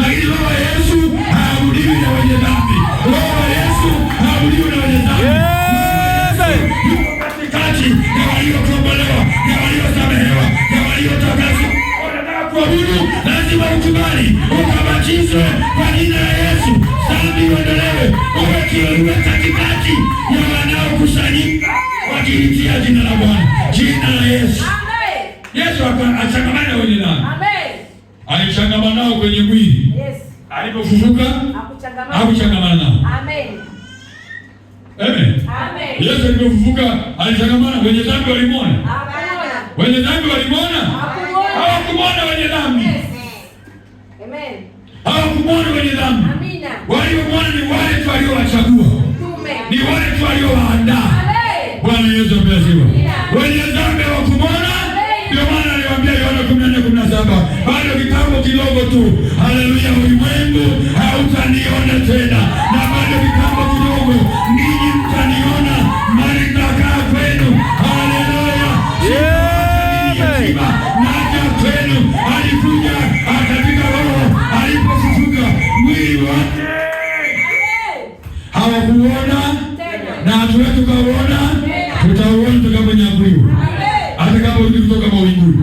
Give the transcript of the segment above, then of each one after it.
Lakini roho wa Yesu haabudiwi na wenye dhambi. Roho wa Yesu haabudiwi na wenye dhambi. Yuko katikati ya waliokombolewa na waliosamehewa na waliotakaswa. Unataka kuabudu, lazima ukubali ukabatizwe kwa jina la Yesu, dhambi uondolewe, uwe katikati ya wanaokusanyika wakiitia jina la Bwana, jina la Yesu. Yesu achangamana na wenye dhambi, alichangamana nao kwenye mwili. Alipofufuka hakuchangamana nao. Amen. Yesu alipofufuka alichangamana, wenye dhambi walimwona. Wenye dhambi walimwona? Hawakumwona wenye dhambi. Hawakumwona wenye dhambi. Waliomwona ni wale tu waliowachagua, ni wale tu waliowaandaa. Bwana Yesu apewe sifa. Wenye dhambi hawakumwona. Ndio maana aliwaambia Yohana 14:17, bado kitambo kidogo tu, haleluya, ulimwengu hautaniona tena, na bado kitambo kidogo ninyi mtaniona, maana nitakaa kwenu. Haleluya, naja kwenu. Alikuja katika Roho, alipofufuka mwili wake hawakuona, na hatuwezi tukauona, tutauona tutakaponyakuliwa, atakaporudi kutoka mawinguni,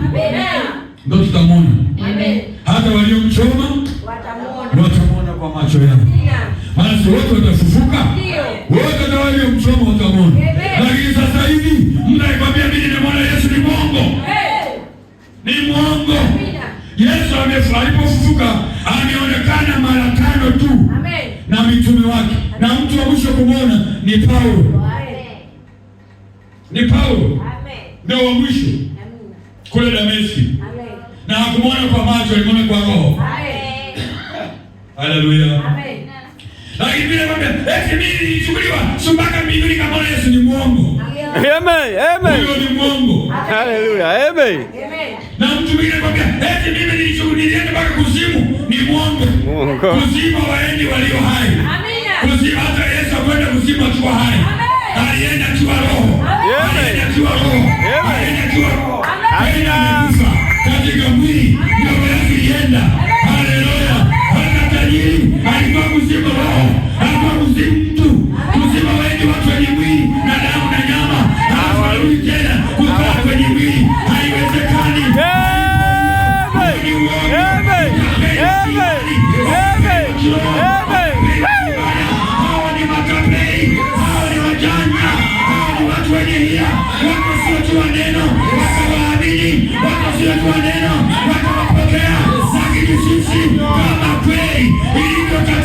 ndio tutamwona. Hata waliomchoma watamwona kwa macho yao, maana si wote watafufuka, wote hata waliomchoma watamwona. Lakini sasa hivi mtu akikwambia mimi nimemwona Yesu ni mwongo, ni mwongo. Yesu alipofufuka ameonekana mara tano tu na mitume wake, na mtu wa mwisho kumwona ni Paulo, ni Paulo ndio wa mwisho kule Dameski, na hakumwona kwa macho, alimwona kwa roho. Haleluya! Lakini vile kwambia eti mimi nilichukuliwa si mpaka mbinguni kama Yesu ni mwongo. Amen. Amen. Huyo ni mwongo. Hallelujah. Amen. Na mtu mwingine kwambia eti mimi nilichukuliwa nilienda mpaka kuzimu, ni mwongo. Mwongo. Kuzimu waendi walio hai. Kuzimu hata Yesu akwenda kuzimu akiwa hai. Alienda akiwa roho. Alienda akiwa roho. Alienda akiwa roho. Tena amekufa katika mwili, ndio roho yake ilienda. Haleluya. Hata tajiri alikuwa kuzimu roho, alikuwa kuzimu mtu. Kuzimu waendi watu wenye mwili na damu na nyama. Hawarudi tena kukaa kwenye mwili. Haiwezekani. Amen. Ni uongo. Amen. Amen. Amen. Amen. Hawa ni matapeli, hawa ni wajanja, hawa ni watu wenye hila, watu wasiojua neno wakawaamini, watu wasiojua neno wakawapokea. Lakini sisi kama kweli ilivyo katika